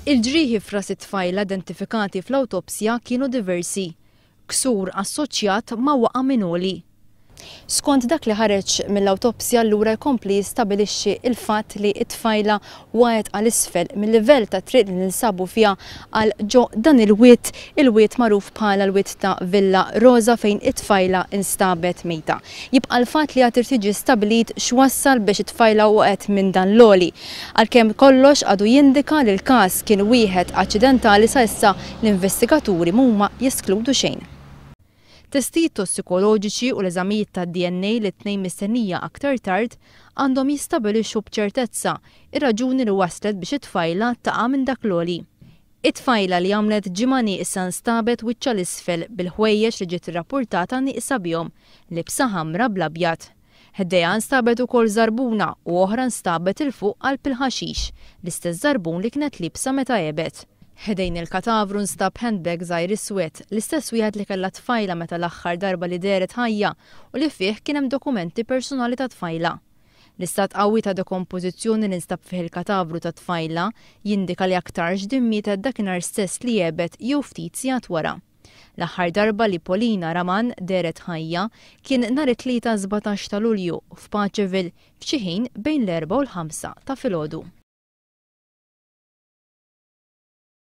Il-ġrieħi f'ras it-tfajla identifikati fl-awtopsja kienu diversi. Ksur assoċjat ma' waqa' minn għoli. Skont dak li ħareġ mill-awtopsja allura jkompli jistabilixxi l-fatt li t-tfajla waqgħet għal isfel mil-livell tat-triq li ninsabu fiha għal ġo dan il-wied, il-wied magħruf bħala l-wied ta' Villa Rosa fejn it-tfajla nstabet mejta. Jibqa' l-fatt li għad irid jiġi stabilit x'wassal biex it-tfajla waqgħet minn dan l-għoli. Għalkemm kollox għadu jindika li l-każ kien wieħed aċċidentali sa issa l-investigaturi m'huma jeskludu xejn. Testijiet tossikoloġiċi u l-eżamijiet tad-DNA li t-tnejn mistennija aktar tard għandhom jistabilixxu b'ċertezza r-raġuni li wasslet biex it-tfajla taqa' minn dak l-għoli. It-tfajla li għamlet ġimgħa nieqsa nstabet wiċċha 'l isfel bil-ħwejjeġ li ġiet irrappurtata nieqsa bihom, libsa ħamra bl-abjad. Ħdejha nstabet ukoll żarbuna u oħra nstabet 'il fuq qalb il-ħaxix, l-istess żarbun li kienet liebsa meta għebet. Ħdejn il-katavru nstab handbag żgħir iswed, l-istess wieħed li kellha t-tfajla meta l-aħħar darba li dehret ħajja u li fih kien hemm dokumenti personali tat-tfajla. L-istat qawwi ta' dekompożizzjoni li nstab fih il-katavru tat-tfajla jindika li aktarx din mietet dakinhar stess li għebet jew ftit sigħat wara. L-aħħar darba li Polina Raman dehret ħajja kien nhar it-Tlieta 17 ta' Lulju f'Paceville f'xi ħin bejn l-erbgħa u l-ħamsa ta' filgħodu.